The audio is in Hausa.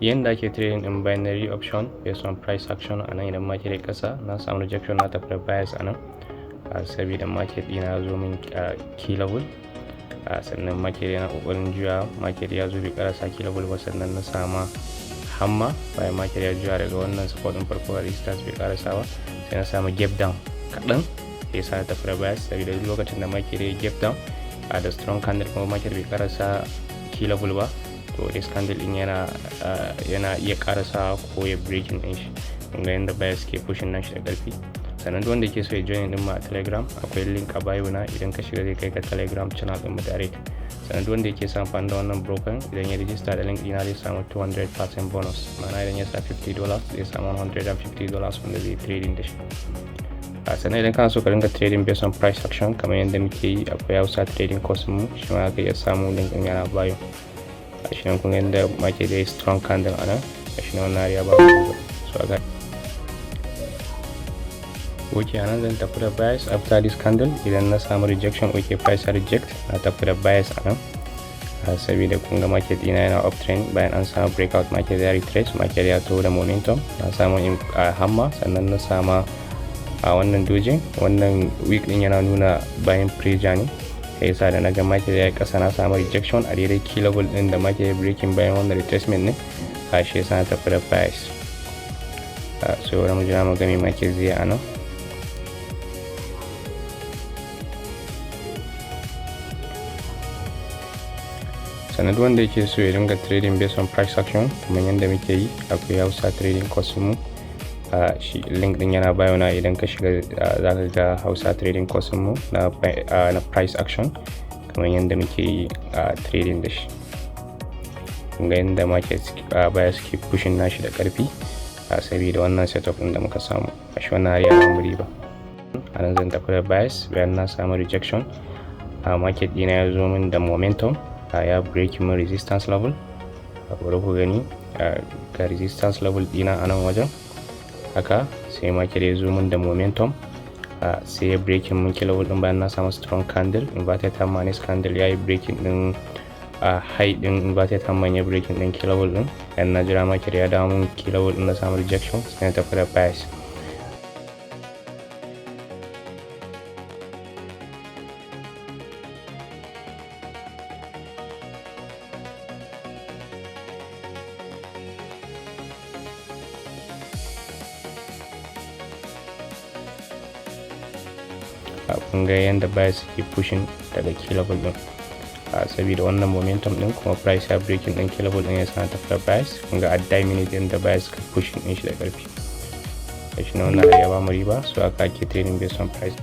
Yanda ake trading din binary option based on price action a nan, idan market ya kasa, na samu rejection, na tafi da buyers a nan, saboda market ɗina ya zo min key level. Sannan market yana kokarin juya, market ya zo bai karasa key level ba. Sannan na sama hammer bayan market ya juya daga wannan support din farko, resistance, bai karasa ba, sai na samu gap down kaɗan, ya sa na tafi da buyers, saboda duk lokacin da market ya gap down a da strong candle kuma market bai karasa key level ba, to this candle din yana iya karasa ko ya breaking din shi. Kun ga yanda buyers ke pushing nashi da karfi. Sannan duk wanda ke so ya join din mu a Telegram, akwai link a bio na. Idan ka shiga, zai kai ka Telegram channel din mu direct. Sannan duk wanda yake son amfani da wannan broker, idan ya register da link dina, zai samu 200% bonus, ma'ana idan ya sa $50, zai samu $150 wanda zai trading da shi. Sannan idan kana so ka ringa trading based on price action kamar yadda muke yi, akwai Hausa trading course mu, shi ma ka iya samu, link din yana bio. Shi nan kun ga yadda market ya yi strong candle a nan. Shi nan wannan ya ba mu. So aka ok, a nan zan tafi da buyers after this candle. Idan na samu rejection, ok, price reject, na tafi da buyers a nan, saboda kun ga market dina yana uptrend. Bayan an samu breakout, market ya retrace, market ya taho da momentum, na samu hammer. Sannan na sama a wannan dojin, wannan wick din yana nuna buying pressure ne. Yasa da na ga market ya yi kasa, na samu rejection a daidai key level din da market ya breaking bayan wannan retracement ne, a shi yasa na tafi da buyers. So bari mu jira mu ga me market zai a nan. Sannan duk wanda yake so ya dinga trading based on price action kamar yadda muke yi, akwai Hausa trading course mu, shi link din yana bio na. Idan ka shiga, za ka ga Hausa trading course mu na price action kamar yadda muke yi a trading da shi. Ga yadda market baya suke pushing nashi da karfi, saboda wannan setup din da muka samu a shi, wannan har ya bamu riba. A nan zan tafi da buyers bayan na samu rejection. Market dina ya zo min da momentum, ya break min resistance level. Bari ku gani, ga resistance level dina a nan wajen haka. Sai market ya zo min da momentum, sai ya breaking min key level din bayan na samu strong candle, inverted hammer. Next candle ya yi breaking din high din inverted hammer, ya breaking din key level din. Yan na jira market ya dawo min key level din, na samu rejection, sai na tafi da buyers. Kun ga yadda buyers suke pushing daga key level din, saboda wannan momentum din kuma price ya breaking din key level din, ya sana tafi da buyers. Kun ga at that minute yadda buyers suka pushing din shi da karfi. Shi na wannan ya ba mu riba. So aka ake trading based on price.